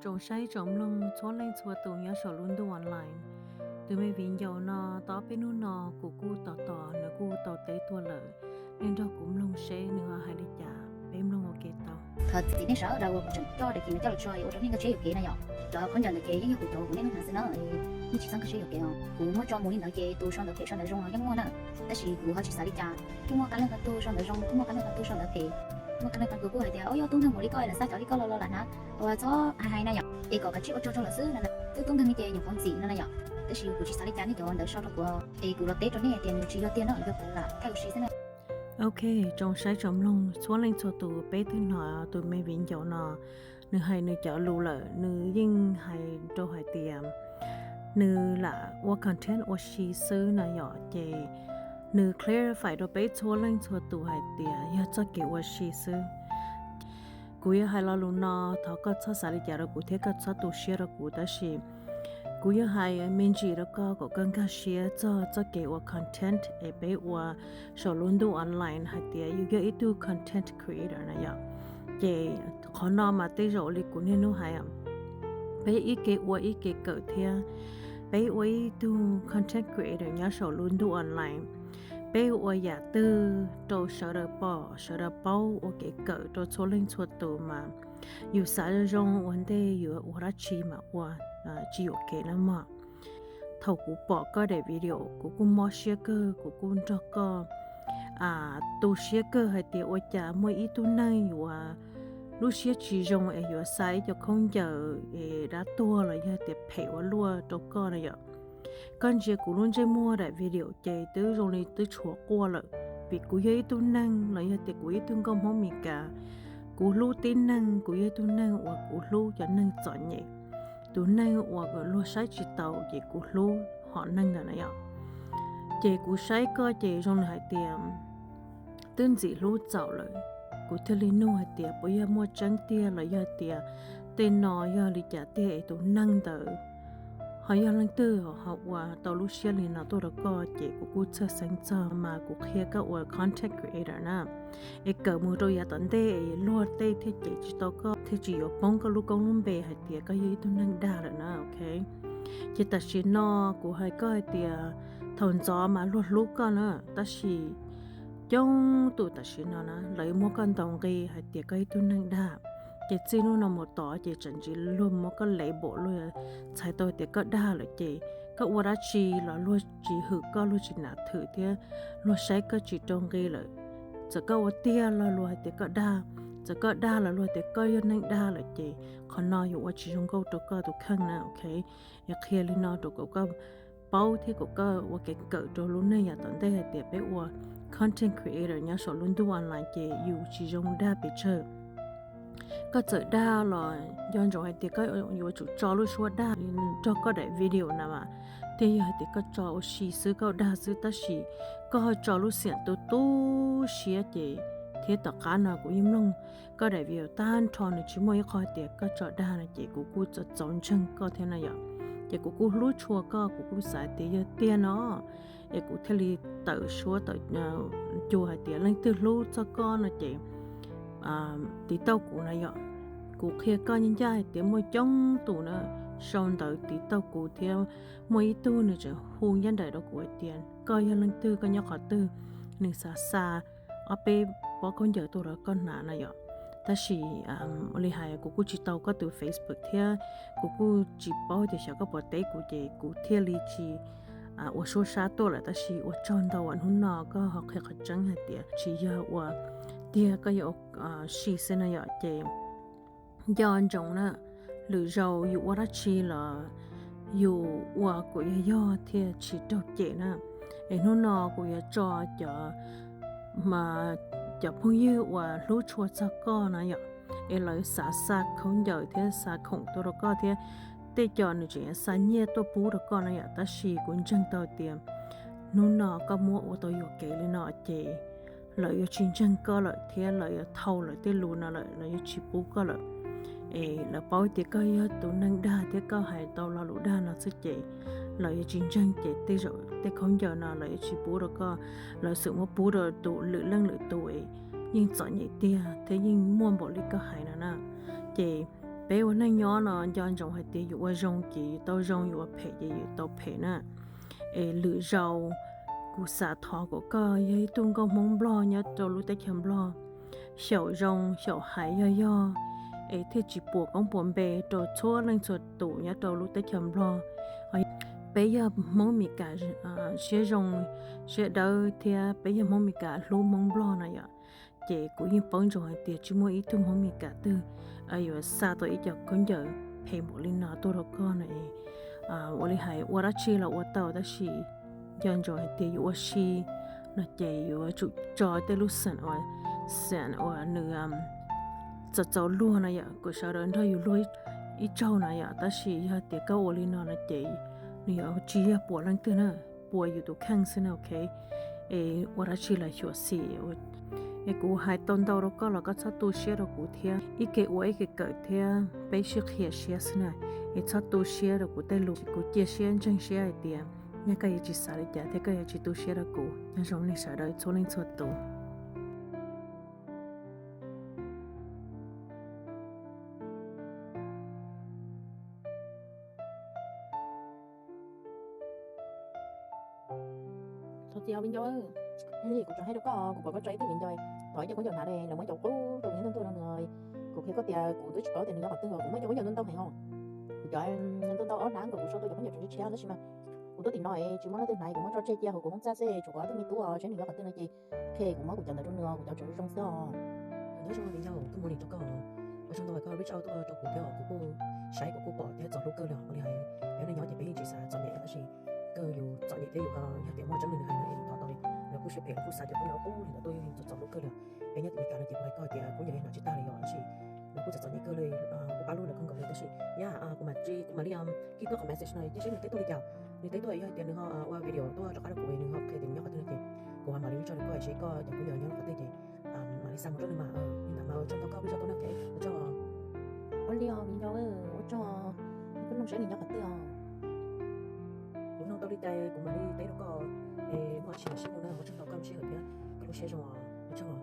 Tsoom saib tsoom mloog txhua leej txhua tus nyob saum lub ntuj online, tus me viv ncaus no tau ob peb hnub no kuv kuj tos tos nws kuj tau teb tuaj lawm. Nej nrog kuv mloog seb nws ho hais li cas, peb mloog ua ke tau. Thov txim nej sawv daws uas kuv tseem coj daim kis no coj los tso ua rau nej nkag siab yuam kev na yom. Cov khaub ncaws ntawd ces yeej yog kuv cov, kuv niaj hnub hnav xwb na, nej tsis txhob nkag siab yuam kev os. Kuv muab tso mus li ntawd ces tus sau ntawv phem sau ntawv zoo los yeej muaj na, tab sis kuv ho tsis xav li cas. Kuj muaj qee leej qee tug sau ntawv zoo, kuj muaj qee leej qee tug sau ntawv phem. Muaj qee leej qee tug kuj hais tias, o, yog tub nkeeg npaum li koj lawv xa cov li koj los los lam hnav, uas txhob hais hais na yom, es kom kav tsij ua tsaug rau lawv xwb no. Twb tub nkeeg li ces nyuam qhuav ntxim no na yom. Tab sis kuv tsis xav li cas nej cov ntawv sau rau kuv, es kuv los teb rau nej tias nws tsis yog tiag no, yog kuv lam thaij ua si xwb na. Ok, tsoom saib tsoom mloog txhua leej txhua tus, peb twb hnov tus me viv ncaus no nws hais nws cov lus lawm, nws yeej hais rau hais tias nws lam ua content ua si xwb na yom, ces nws clarify rau peb txhua leej txhua tus hais tias yog txoj kev ua si xwb. Kuv yuav hais lo lus no, thov koj txhob xav li cas rau kuv thiab koj txhob tu siab rau kuv, tab sis kuv yuav hais me ntsis rau koj kom koj nkag siab txog txoj kev ua content es peb ua saum lub ntuj online hais tias yus yog ib tug content creator na yom. Ces qhov no mas tej zaum li kuv niaj hnub hais, peb ib ke ua ib ke kawm thiab. Peb ua ib tug content creator nyob saum lub ntuj online, peb ua yam twg rau sawv daws pom sawv daws paub ua kev kawm rau txhua leej txhua tus mas yus xav zoo zoo ua ntej yus ua dab tsi mas ua tsis yuam kev na mog. Thaum kuv pom koj daim video kuv kuj mob siab kawg, kuv kuj nrog koj tu siab kawg hais tias ua cas muaj ib tug neeg yuav lub siab tsis zoo es yuav xa ib co khaub ncaws es dab tuag los yog tias phem ua luaj rau koj na yom. Koj ntsia kuv lub ntsej muag daim video ces twb zoo li twb tshuav quaj lawm, vim kuv yog ib tug neeg los yog tias kuv ib tug nkauj Hmoob Mes Kas, kuv hlub tib neeg, kuv yog ib tug neeg uas kuv hlub cov neeg txom nyem, tus neeg uas luag saib tsis taus ces kuv hlub hom neeg ntawd na yom. Ces kuv saib koj ces zoo li hais tias twb ntxim hlub txaus lawm, kuv thiaj li nug hais tias puas yog muaj tseeb tiag los yog tias tej no yog li cas tiag es tus neeg ntawd ho yog leej twg ho ua tau lub siab li no tuaj rau koj, ces kuv kuj txhawj xeeb txog mas kuv qhia koj ua content creator na, es kawm mus rau yav tom ntej es luag tej thiaj cem tsis tau koj, thiaj tsis yuav poob koj lub koob lub npe hais tias koj yog ib tug neeg dag lawm na, ok. Ces tam sim no kuv hais koj hais tias thaum ntxov mas luag hlub koj na, tab sis coob tus tam sim no na lawv muab koj ntaus nqi hais tias koj ib tug neeg dag. Ces txij hnub no mus tod ces tseem tsis luag muab koj label, luag txhais tau tias koj dag lawm ces koj ua dab tsi los luag tsis hwm koj, luag tsis nam thwm thiab luag saib koj tsis rau nqi lawm. Txawm koj ua tiag los luag hais tias koj dag, txawm koj dag los luag tias koj yog neeg dag lawm ces qhov no yuav ua tsis zoo nkauj rau koj tus kheej na, ok. Es qhia li no rau kom koj paub thiab kom koj ua kev kawm rau lub neej yav tom ntej hais tias peb ua content creator nyob saum lub ntuj online ces yus tsis zoo dag pes tsawg. Koj txawm dag los nco ntsoov hais tias koj yuav tsum tso lub suab dag nrog koj daim video na mas, thiaj yog hais tias koj tso ua si xwb, koj dag xwb, tab sis koj ho tso lub xiam tu tu siab ces, thiab tom qab no kuv yeej mloog koj daim video tag nrho nws tsis muaj ib qho tias koj tso dag no ces kuv kuj txaus ntseeg koj thiab na yom. Ces kuv kuj hlub tshua koj, kuv kuj xav tias yog tiag no es kuv thiaj li tawm suab tawm cua hais tias leej twg hlub txog koj no ces tiv tauj kuv na yom. Kuv qhia koj ncaj ncaj hais tias muaj coob tus na sau ntawv tiv tauj kuv thiab muaj ib tug nws tseem hu ncaj nraim rau kuv hais tias koj yog leej twg, koj nyob qhov twg, nws xav xa ob peb pob khaub ncaws tuaj rau koj hnav na yom. Tab sis li hais kuv kuj tsis tau koj tus Facebook thiab kuv kuj tsis paub tias xyov koj puas teb kuv ces kuv thiaj li tsis ua suab sab tuaj lawm. Tab sis ua tsaug ntau uas hnub no koj ho qhia qhov tseeb hais tias tsis yog ua tiag, koj yog ua si xwb na yom. Ces nco ntsoov na, lwm zaus yus ua dab tsi los yus ua kom yog yog thiaj tsis raug cem na. Es hnub no kuv yuav tso cov, cov phooj ywg uas hlub tshua txog koj na yom, es lawv xav xa khaub ncaws thiab xa khoom tuaj rau koj thiab tej co nws tseem yuav xa nyiaj tuaj pub rau koj na yom. Tab sis kuv ntseeg tau tias hnub no koj muab ua tau yuam kev li no ces lawv yuav tsis ntseeg koj lawm thiab lawv yuav thau lawv tej lus no lawm, lawv yuav tsis pub koj lawm. Es lawv paub tias koj yog tus neeg dag thiab koj hais tau lo lus dag no xwb ces lawv yuav tsis ntseeg ces tej zaum tej khaub ncaws no lawv yuav tsis pub rau koj, lawv xum muab pub rau tus lwm leej lwm tus es yeej txom nyem tiag thiab yeej muaj npaum li koj hais no na. Ces Peb ua neej nyob no nco ntsoov hais tias yus ua zoo ces yus tau zoo, yus ua phem ces yus tau phem na. Es lwm zaus kuv xav thov kom koj yog ib tug nkauj Hmoob Nplog nyob rau lub teb chaws Nplog, xyaum zoo xyaum hais yog yog, es thiaj tsis puas koob puas npe rau txhua leej txhua tus nyob rau lub teb chaws Nplog. Peb yog Hmoob Mes Kas siab zoo siab dawb thiab peb yog Hmoob Mes Kas hlub Hmoob Nplog na yom. Ces kuv yeej paub ntsoov hais tias tsis muaj ib tug Hmoob Mes Kas twg yuav xa tau ib co khaub ncaws phem npaum li no tuaj rau koj no es, ua li hais ua dab tsi los ua tau, tab sis nco ntsoov hais tias yus ua si no ces yuav tsum tso tej lub xeem uas, xeem uas nws txaus txaus luag no yom, kom sawv daws nrog yus luag ib tsaug no yom. Tab sis yog tias koj ua li no no ces nws yuav tsis yog puas leej twg na, puas yus tus kheej xwb na, ok. Es ua dab tsi los xyuam xim. Es kuv hais tau ntau rau koj los koj txhob tu siab rau kuv thiab, ib ke ua ib ke kawm thiab peb sib qhia siab xwb na. Es txhob tu siab rau kuv tej lus, kuv cia siab ntseeg siab hais tias nyaj koj yuav tsis xav li cas thiab koj yuav tsis tu siab rau kuv. Nyob zoo nej sawv daws txhua leej txhua tus. Txhob txia viv ncaus, kuv tseem hais rau koj, kuv pom koj tso ib tug viv ncaus, thov ib co khaub ncaws hnav, lawv muab cov qub rau nyob ntuj ntuj no nws. Kuv qhia koj tias kuv twb tsis paub tias nws nyob qhov twg os, kuv muaj cov khaub ncaws ntau ntau heev os. Kuv cov ntau ntau ob hnab nkaus kuv sau tau cov khaub ncaws tseem tshiab tshiab tab sis mas kuv twb tim no es tsis muaj leej twg hnav, kuv muab tso tseg cia hauv kuv hoob txaj xwb, tshuav kuv ob tug me tub os, seb nws nyob qhov twg no ces, ok, kuv muab kuv cov ntawd rau nws, kuv cov tseem zoo xwb os. Nyob zoo viv ncaus, kuv muaj neej rau koj, ua tsaug ntau koj reach out tuaj rau kuv thiab os, kuv kuj saib kuv kuj pom thiab txaus hlub kawg li os. Ua li hais peb neej nyob ces peb yeej tsis xav txom nyem tab sis kawg yus txom nyem thiab yus yog tias muaj tseeb li nws hais no es thov tau li. Lawv kuj siab phem, lawv kuj xav tias kuv nyob ub li ntawd tuaj yeej txaus txaus hlub kawg li. Peb nyob tim Meskas no ces kuv hais koj tias kuv nyob li no tsis tag li yom, tab sis lawv kuj txom txom nyem kawg li. Kuv pab lub lawv kawg nkaus li tab sis yog kuv mam li, kuv mam li kib tuaj qhov message no cia seb nws teb tuaj li cas. Nws teb tuaj yog tias nws ho ua video tuaj rov qab rau kuv, nws ho qhia tias nws nyob qhov twg no ces kuv ho mam li reach out rau koj seb koj cov khaub ncaws nyob qhov twg ces mam li xa mus rau nws mas. Li ntawd mas ua tsaug ntau koj reach out tuaj na, ok, ua tsaug. Ua li os viv ncaus, ua tsaug. Koj nug seb nws nyob qhov twg os. Kuv nug tau li cas kuv mam li teb rau koj. Es muaj dab tsi los sib nug na, ua tsaug ntau koj lub sij hawm thiab koj lub siab zoo, ua tsaug.